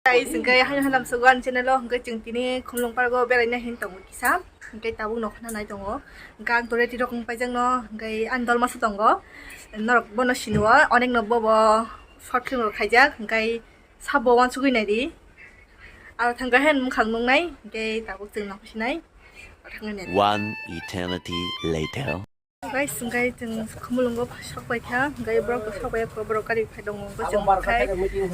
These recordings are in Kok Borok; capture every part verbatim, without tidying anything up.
Guys, hingke haino halam sugo ani channel o, hingke chwng tini Khumlwng Park o beraina hin tongo kisa, hingke tabuk no khna nai tongo, hingke ang to ready rok wng paijak no, hingke ani dol masa tongo, norok bono sinuo, onek no bobo short film rok khaijak, hingke sabo wansugwi nai di, aro thangka hen mwkhang nuknai, hingke tabuk chwng nokho sinai, aro thangwi nai di. One eternity later. Guys, hingke chwng Khumulwngo sok pai kha, hingke borok bo sok pai kha, borok gari phai tongo, hingke chwng khai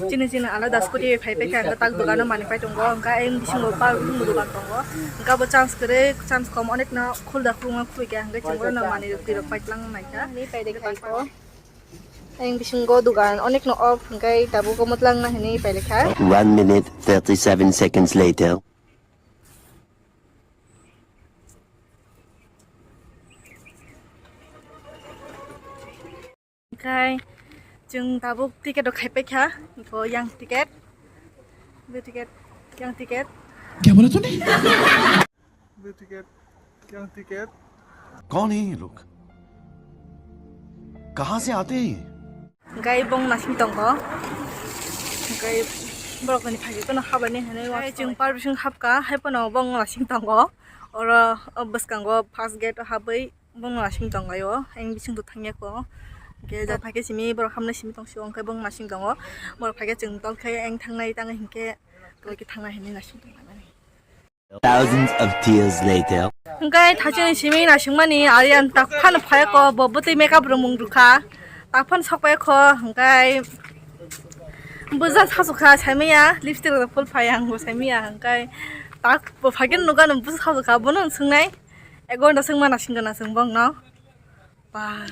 chini chini alada scooty phai pai kha, hingke tak dogano manwi pai tongo, hingke ayang bisingo park room bo dogan tongo, hingke bo chance kwrwi, chance kom, onek no khulda khulungo khulwi kha, hingke chwng bono manwi rok twi rok pai tlang nai kha. Ni pai de khai ko. Ayang bisingo dogan onek no off, hingke tabuk omo tlang na hinwi pai le kha. One minute, thirty-seven seconds later. Khai chwng tabuk ticket rok khai paikha, bo yang ticket, bo ticket, yang ticket. क्या बोला तूने? Bo ticket, yang ticket. कौन है ये लोग? कहाँ से आते हैं ये? Hingke bong nasing tongo. Hingke borok ni phai kono habani hinwi. Hingke chwng park bising habka, hai pono bong nasing tongo. Oro, o bwskango first gate o habwi bong nasing tongo. Ang bising to thangya ko. Hingke ja phai khe simi borok hamnai simi tong sio, hingke bong nasing tongo. Borok phai khe chwng tol khe ang thangnai tang hingke tol khe thangnai hinwi nasing tongo. Thousands of tears later. Hingke thachini simi naisingmani ari ang tak phano phai ko bo bwtwi makeup rwmung rwkha. Tak phano sok pai kho hingke bwsa sasu kha saimaya lipstick rok full phai ang bo saimaya hingke tak bo phai khe nukha no bwsa sasu kha bono swngnai ek ghonta swngma naising gana chwng bongno. Ba.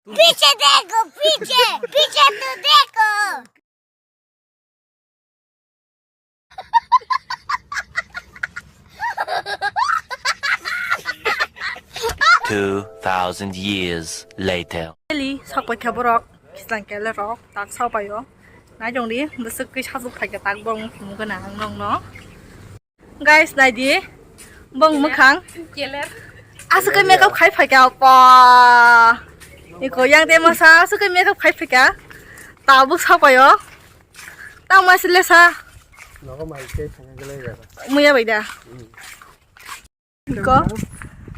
पीछे देखो, पीछे, पीछे तो देखो। Two thousand years later. Eli, sok pai kha borok, kislang kele rok, tak sok pai o. Nai jong di, bwswk khe sajwk phai kha tak bong phunuk gana ang nong no. Guys, nai di, bong mwkhang. Keler. Aswk khe makeup khai phai kha, pa. Iko yang te masa, aswk khe makeup khai phai kha. Tabuk sok pai o. Tamo se lesa. Nogo mai khe thangwi glai ya. Muya bai da. Hmm. Ko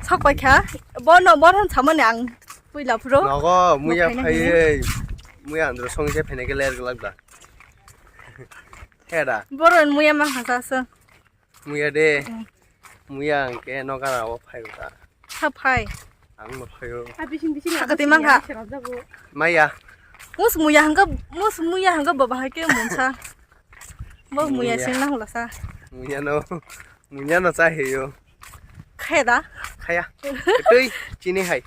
sok pai kha. Bono, bono samani ang puila phuro. Nogo muya phaiwi. Muya andro song se phene glai glak da. Heda. Boron muya ma hasa so. Muya de. Hmm. Muya ang ke no gara o phai ta. Ha phai. Ang no phai o. Sakati mangkha. Maya. Mus muya hangka, mus muya hangka baba hai ke munsa. Bo muya sing na hula sa. Muya no. Muya no cha he yo. Khe da. Khaya. Tei chini hai.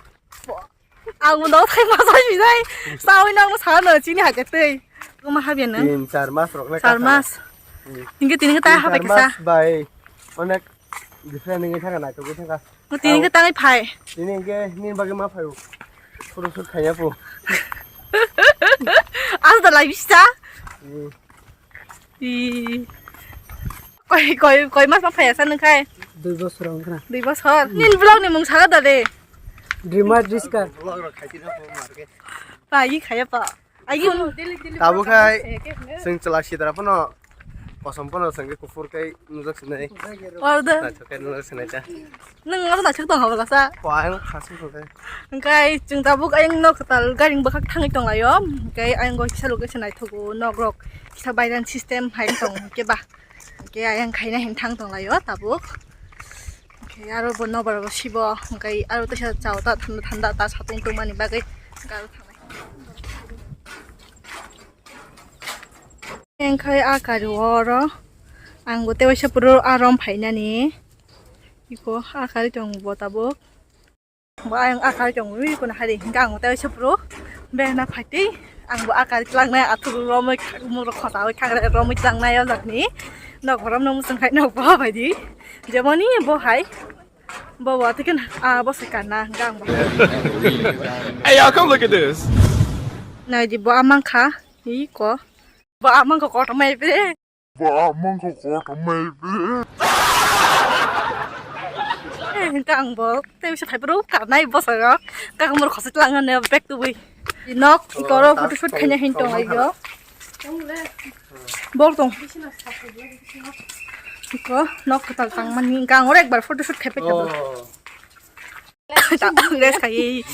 Ang no thai ma sa si dai. Sa oi nang sa no chini ha ke tei. Ko ma ha bian na. Tin char mas rok na. Char mas. Hmm. Hingke tini ke ta ha bai ke sa. Bai. Onek different ngi thanga na to thanga. Mo tini ke tangai phai. Tini ke ni bagi ma phai. Puro sut khaya po. Ang da lai bisa. Hmm. Ih. Koi, koi, koi mas ma phaya sa nung khai? Dui bosor wng khna. Dui bosor? Hmm. Nin vlog ni mung saga da de. Dreamer Driska. Pa, i khaya pa. Ai, tabuk khai, chwng chwla sidra phano, kosom phano chwng khe kuphur khai nujak sinai. Order. Naithok khai nujak sinai ta. Nwng abo naithok tong habo lasa. Wa, ang khasuk tong khai. Hingkai chwng tabuk ayang nok kwtal garing bwkhak thangwi tonglaio. Hingkai ayang go kisa location naithogo, nok rok kisa bairan system hai tong khe ba. Hingke ayang khaina hin thang tonglaio tabuk. Hingke aro bo nobar bo sibo, hingke aro teisa chao ta thanda thanda ta satung tongmani bagwi hingke aro thangnai. Hingke a kari oro ang bo tewaisa puro arom phainani. Iko a kari tong bo tabuk. Bo ayang a kari tong wi kono hari hingke ang tei se pro bena phaitwi ang bo a kari tlangnai athuru romwi khakmuro khosawi khakre romwi tlangnai o jakni nok borom no muchung khai nok bo bai di jemoni bo hai bo bo tiken a bo se karna hingke ang bo. Hey, y'all, come look at this. Nai di bo amang kha iko bo amang ko kotor mai bre. Ba mangko kotor mai bre. Eh, hingke ang bo tei bisa phai bro karnai bosongo. Kakamor khosoi tlang hwnwi bag tubui. Nok ikoro photoshoot khaina hin tong ayo. Bor tong. Ko nok kwtal tangmani hwnkhe ang oro ekbar photoshoot khai paikha. Oh. Rest khai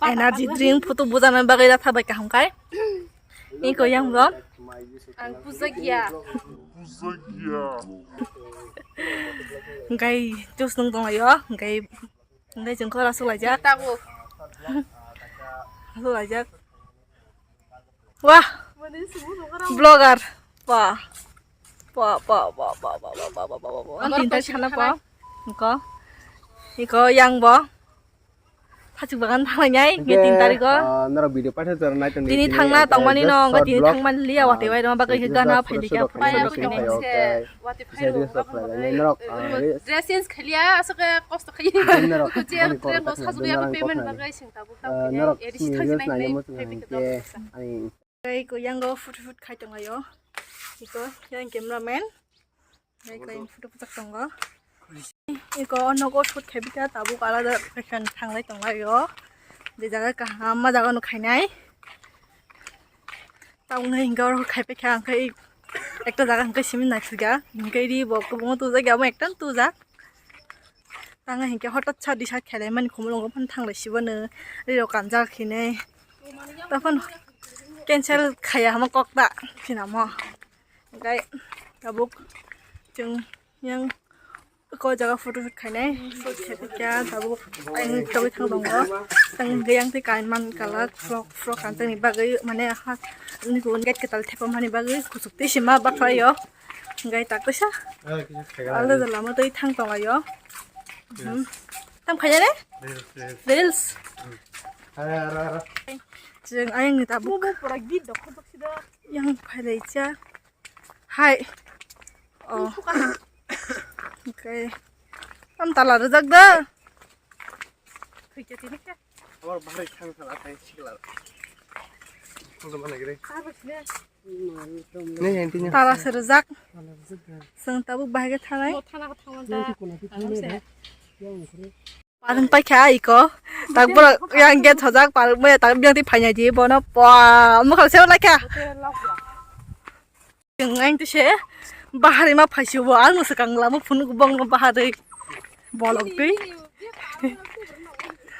energy drink photo bujana bagwi ratha bai kaham khai. Iko yang bro. Ang puja gya. Hwnkhe juice nung tonglaio. Hwnkhe, hwnkhe chwng khora sulaijak. Tabuk. Sulaijak. Wah. Vlogger. Wah. Wah, wah, wah. Ang tinta sana po. Iko. Iko yang bo. Thachuk bagan thanglai nai, nge tin tarikh o. Ah, norok video paitha jora nai tongdi. Tini thangna tongmani no, nge tini thangmani liya, watwi wai rwma bagwi khe gana phaidi khe phai rok khe. Norok, ah, dress change khaliya, aswk kosto khaliya. Norok, je train bo sajugya payment bagwi sing tabuk tabuk. Norok, edit thangsi nai nai. Tei ko yango photoshoot khai tonglaio. Iko yang cameraman. Nai khe photo bwchak tongo. Iko o nogo shoot khaibikha tabuk alada fashion thanglai tonglaio. Je jaga kaham ma jaga no khainai. Tabuk nai hwnkhe oro khaipaikha hwnkhe ekta jaga hwnkhe simi naithokya. Hwnkhe ri bo kwbangma tubujak ya omo ekta tubujak. Tang hwnkhe hotat sa disa khelai mani khumulwngo phano thanglai sibano ri rok kanjak hinwi. Tei phano cancel khaiya hama kok ta sinamo. Hwnkhe tabuk chwng yang ko jaga photo shoot khainai, shoot khaipikha tabuk ang togwi thang tongo. Tang hwnkhe yang tei kainman kalak frok frok kanjani bagwi mane ha nini gate kwtal thepamani bagwi kuchuk tei sima baklaio. Hwnkhe tak kaisa alada lama tei thang tonglaio. Tam khainai reels. Chwng ayang ni tabuk yang phailai cha. Hai. Oh. Okay. Am tala rwjak da. Tala se rwjak. Chwng tabuk bahai khe thanai. Parwng paikha iko. Tak borok yang gate hojak parwng maya tak biyang twi phainai di bono. Pua, mwkhang se lai kha. Chwng ang tise bahari ma phaisio bo ang no swkang lama phunuk bong no bahari bolok twi.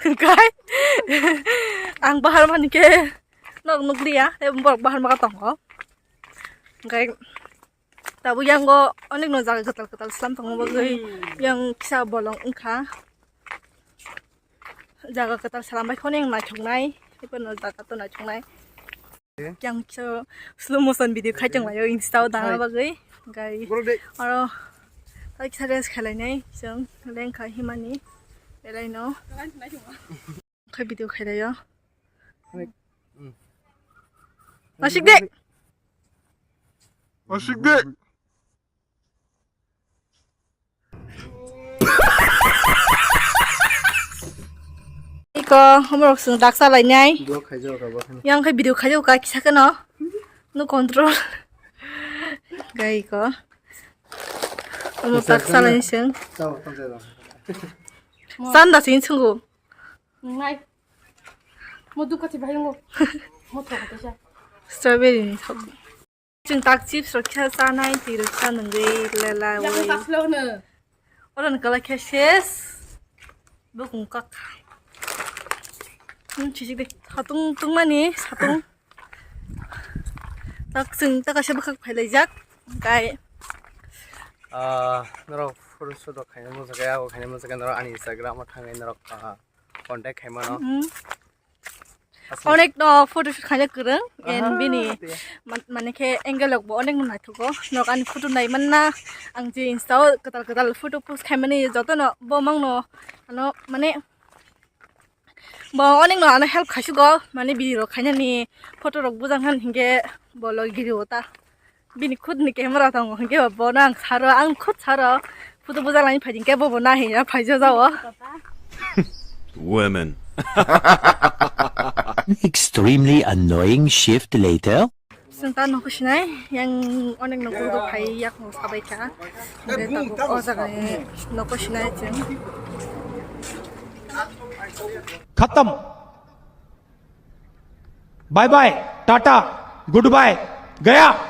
Kai ang bahar mani khe nok nukliya tei borok bahar ma tongo. Hwnkhe tabuk yango onek no jaga kwtal kwtal slam tongma bagwi yang kisa bolong wngkha. Jaga kwtal salam bai kheno yang naithoknai, tei phano jaga to naithoknai. Yang kisa slow motion video khai tonglaio Insta o dana bagwi. Hwnkhe oro tai kisa rest khailainai chwng lengkha himani belaino. Khai video khailaio. Asik de. Asik de. Iko, omorok chwng dak chalainai. Vlog khaijak rw bo kheno. Yang khe video khaijak ka kisa kheno. No control. Gai iko. Omo dak chalainai chwng. Chao, tong chao. Chanda sini chwngo. Nai. Mo duka ti bayungo. Mo thok ta sa. Strawberry ni thok. Chwng tak chips rok khe chanai, twi rok cha nungwi lela. Yang ui. Taslo no. Oro ni kala khe ses. Bukung kak. Hmm, chisik de. Satung tungmani, satung. Tak chwng tak kaisa bwkhak phailaijak. Kai. Ah, norok phuru sodok khaina mujagaya, ako khaina mujagaya norok ani Instagram o thangwi norok, ah, contact khaimano. Hmm. Onek no photo shoot khaina kwrwng, and bini man-, mane khe angle rok bo onek no naithogo. Nok ani photo nai manna, ang je Insta o kwtal kwtal photo post khaimani joto no bo mang no ano mane bo onek no ano help khaisugo, mane bini rok khainani photo rok bujang han hinkhe bo log giri ota. Bini khud ni camera tongo, hinkhe bo bono ang saro, ang khud saro. Photo bujak laini phaidi hinkhe bo bo nahi ya phaija jao. Women. Extremely annoying shift later. Chwng ta nokho sinai, yang onek nokho do phai yak no sabai kha. Hinkhe tabuk o jaga ni nokho sinai chwng. खत्म। Bye bye, tata, good bye. Gaya.